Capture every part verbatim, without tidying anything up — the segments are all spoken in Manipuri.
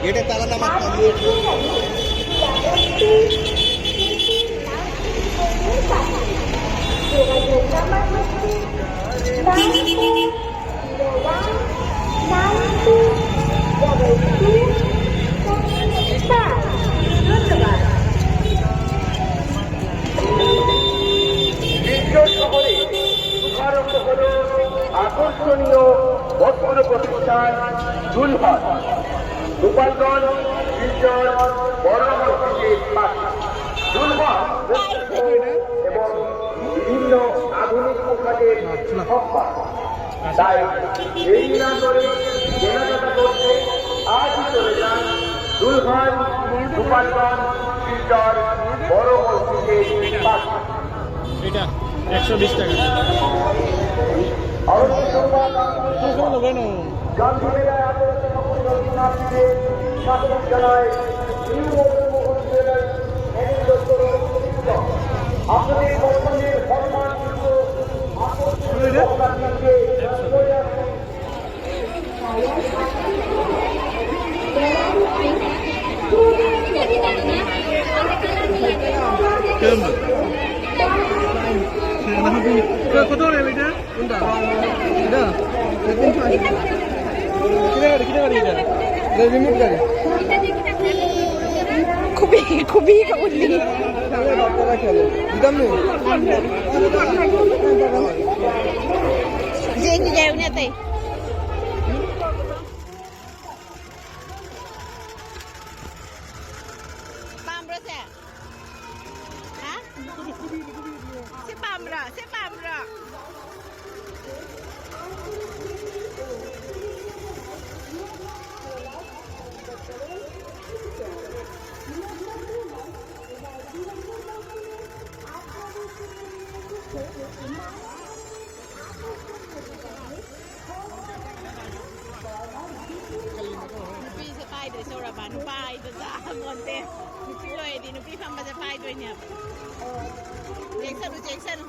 গেটে তালা না মারতাম। বিশ্ব শহরে শুভারম্ভ হলো আকর্ষণীয় বস্ত্র প্রতিষ্ঠান দুলহন, গোপালগঞ্জ, শিলচর, বড় মসজিদের পাশে। দুলহন এবং বিভিন্ন আধুনিক পোশাকের সম্ভার। তাই দেরি না করে কেনাকাটা করতে আজই চলে যান দুলহন, গোপালগঞ্জ, শিলচর, বড় মসজিদের পাশে। এটা একশো বিশ টাকা। অবশ্যই সংবাদ। গান্ধী মেলায় আগত সকল দর্শনার্থীদের স্বাগত জানায় new Madanmohan jewellers, Anil Dutta road, Silchar. আপনাদের পছন্দের হলমার্কযুক্ত আকর্ষণীয় গহনা কিনতে চলে আসুন। কত করে এটা? কোনটা? এটা? এটা তিনশো আশি টাকা। কিনে কাটি, কিনে কাটি এটা। এটা রিমোট গাড়ি। খুবই, খুবই কাবুলি। দিতাম নি? Jeng jeng ne te. Paham bro saya? Hah? Saya paham bro, saya paham bro. ꯅꯨꯄꯤꯁꯦ ꯄꯥꯏꯗ꯭ꯔꯦ ꯁꯧꯔꯕ, ꯅꯨꯄꯥ ꯍꯥꯏꯗꯣ ꯆꯥ ꯃꯣꯟꯇꯦ꯫ ꯅꯨꯄꯤ ꯑꯣꯏꯔꯗꯤ ꯅꯨꯄꯤ ꯐꯝꯕꯁꯦ ꯄꯥꯏꯗꯣꯏꯅꯦꯕ꯫ ꯆꯦꯛꯁꯅꯨ, ꯆꯦꯛꯁꯅꯨ꯫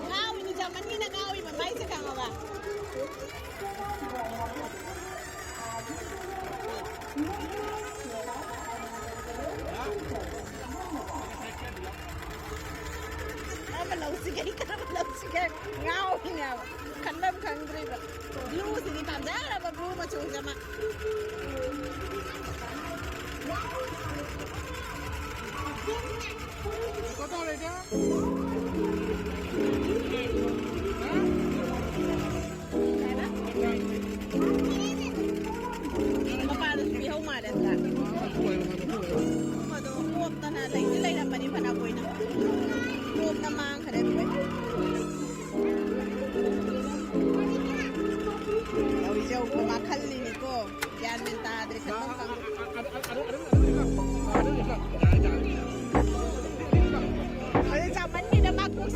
ꯉꯥꯎꯏꯅꯤ, ꯖꯔꯃꯟꯒꯤꯅ ꯉꯥꯎꯏꯕ ꯃꯥꯏꯁꯦ ꯈꯪꯉꯕ? ꯈꯟꯐꯝ ꯈꯪꯗ꯭ꯔꯤꯕ꯫ ꯕ꯭ꯂꯨꯁꯤꯗꯤ ꯄꯥꯝꯖꯈ꯭ꯔꯕ, ꯕ꯭ꯂꯨ ꯃꯆꯨꯁꯦ ꯑꯃ꯫ ꯃꯄꯥꯗꯁꯨ ꯄꯤꯍꯧ ꯃꯥꯜꯂꯦ꯫ ꯑꯗꯨꯗ ꯄꯣꯞꯇꯅ ꯂꯩꯗꯤ ꯂꯩꯔꯝꯕꯅꯤ ꯐꯅ ꯀꯨꯏꯅ꯫ ꯄꯣꯞꯇ ꯃꯥꯡꯈ꯭ꯔꯦ꯫ ꯇꯧꯔꯤꯁꯦ ꯌꯦꯡꯉꯨꯀꯣ, ꯃꯥ ꯈꯜꯂꯤꯅꯤꯀꯣ꯫ ꯒ꯭ꯌꯥꯟ ꯃꯦꯟ ꯇꯥꯗ꯭ꯔꯦ ꯈꯟꯐꯝ ꯈꯪꯗ꯭ꯔꯦ꯫ ꯑꯗꯨ ꯆꯥꯃꯟꯒꯤꯗ ꯃꯥ ꯀꯣꯛ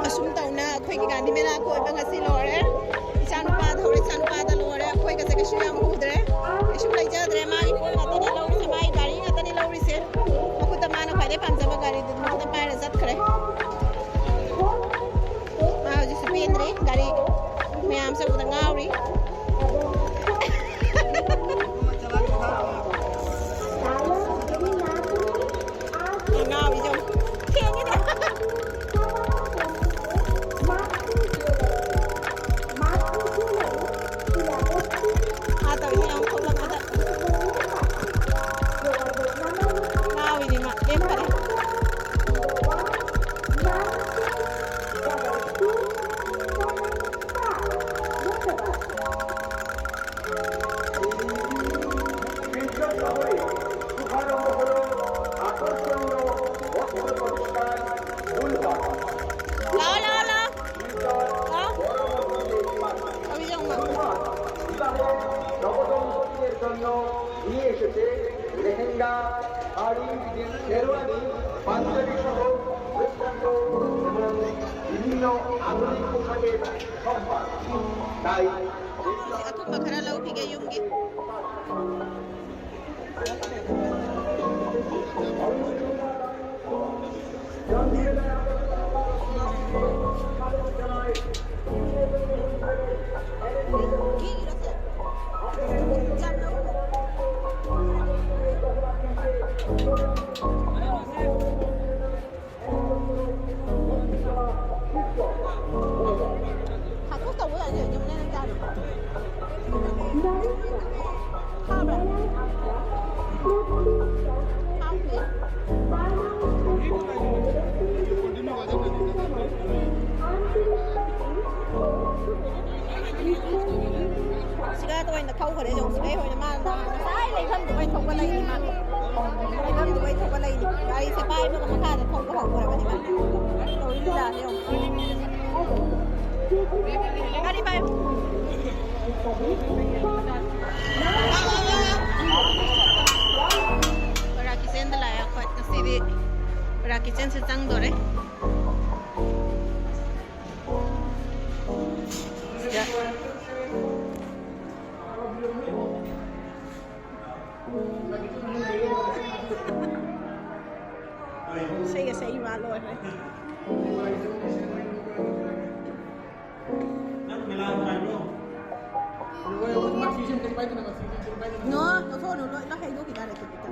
ꯑꯁꯨꯝ ꯇꯧꯅ ꯑꯩꯈꯣꯏꯒꯤ ꯒꯥꯟꯙꯤ ꯃꯦꯂꯥ ꯀꯣꯏꯕ ꯉꯁꯤ ꯂꯣꯏꯔꯦ꯫ ꯏꯆꯥꯅꯨꯄꯥꯗ ꯍꯧꯔꯦ, ꯏꯆꯥꯅꯨꯄꯥꯗ ꯂꯣꯏꯔꯦ꯫ ꯑꯩꯈꯣꯏꯒꯁꯦ ꯀꯩꯁꯨ ꯌꯥꯝ ꯎꯗ꯭ꯔꯦ, ꯀꯩꯁꯨ ꯂꯩꯖꯗ꯭ꯔꯦ꯫ ꯃꯥꯒꯤ ꯄꯣꯠ ꯉꯥꯛꯇꯅꯤ ꯂꯧꯔꯤꯁꯦ, ꯃꯥꯒꯤ ꯒꯥꯔꯤ ꯉꯥꯛꯇꯅꯤ ꯂꯧꯔꯤꯁꯦ꯫ ꯃꯈꯨꯠꯇ ꯃꯥꯅ ꯈ꯭ꯋꯥꯏꯗꯩ ꯄꯥꯝꯖꯕ ꯒꯥꯔꯤꯗꯨ ꯃꯈꯨꯠꯇ ꯄꯥꯏꯔ ꯆꯠꯈ꯭ꯔꯦ꯫ ꯃꯥ ꯍꯧꯖꯤꯛꯁꯨ ꯄꯦꯟꯗ꯭ꯔꯤ, ꯒꯥꯔꯤ ꯃꯌꯥꯝꯁꯦ ꯎꯕꯗ ꯉꯥꯎꯔꯤ꯫ ꯉꯥꯎꯔꯤꯁꯦ ꯌꯦꯡꯉꯨ꯫ ꯊꯦꯡꯉꯦꯅꯦ꯫ ꯃꯥ ꯇꯧꯔꯤꯁꯦ ꯌꯦꯡꯉꯨ, ꯊꯣꯛꯂꯛꯄꯗ꯫ ꯉꯥꯎꯔꯤꯅꯦ ꯃꯥ꯫ ꯂꯦꯞꯈꯔꯦ꯫ ꯑꯊꯨꯝꯕ ꯈꯔ ꯂꯧꯈꯤꯒꯦ ꯌꯨꯝꯒꯤ꯫ ꯍꯥꯠꯇꯣꯛ ꯇꯧꯕ ꯌꯥꯅꯤ, ꯌꯨꯝꯅꯦ ꯅꯪ ꯆꯥꯔꯣ꯫ ꯈꯥꯕ꯭ꯔꯥ? ꯈꯥꯕ꯭ꯔꯥ? ꯁꯤꯒ ꯑꯣꯏꯅ ꯊꯧꯈ꯭ꯔꯦ꯫ ꯌꯦꯡꯉꯨ, ꯁꯤꯗꯩ ꯑꯣꯏꯅ ꯃꯥ ꯉꯁꯥꯏ ꯂꯩꯐꯝꯗꯨꯃꯩ ꯊꯧꯒꯠꯂꯛꯏꯅꯤ ꯃꯥ꯫ ꯂꯩꯐꯝꯗꯨꯃꯩ ꯊꯧꯒꯠꯂꯛꯏꯅꯤ꯫ ꯒꯥꯔꯤꯁꯦ ꯄꯥꯏꯕꯒ ꯃꯈꯥꯗ ꯊꯧꯕ ꯍꯧꯈ꯭ꯔꯕꯅꯤ ꯃꯥ꯫ ꯇꯧꯔꯤ ꯂꯤꯂꯥꯁꯦ ꯌꯦꯡꯉꯨ꯫ ꯒꯥꯔꯤ ꯄꯥꯏꯌꯨ꯫ ꯕꯣꯔꯥ ꯀꯤꯆꯦꯟꯗ ꯂꯥꯛꯑꯦ ꯑꯩꯈꯣꯏ ꯉꯁꯤꯗꯤ꯫ ꯕꯣꯔꯥ ꯀꯤꯆꯦꯟꯁꯦ ꯆꯪꯗꯣꯔꯦ꯫ ꯁꯤꯗ꯫ ꯏꯁꯩꯒ ꯁꯛꯏ ꯃꯥ ꯂꯣꯏꯔꯦ꯫ ꯅꯪ ꯃꯦꯂꯥ ꯅꯨꯡꯉꯥꯏꯕ꯭ꯔꯣ? ꯅꯣ, ꯂꯧꯊꯣꯛꯑꯅꯨ, ꯂꯣꯏ, ꯂꯣꯏ ꯍꯩꯗꯣꯛꯈꯤ ꯇꯥꯔꯦ ꯇꯨꯄꯤꯗ꯫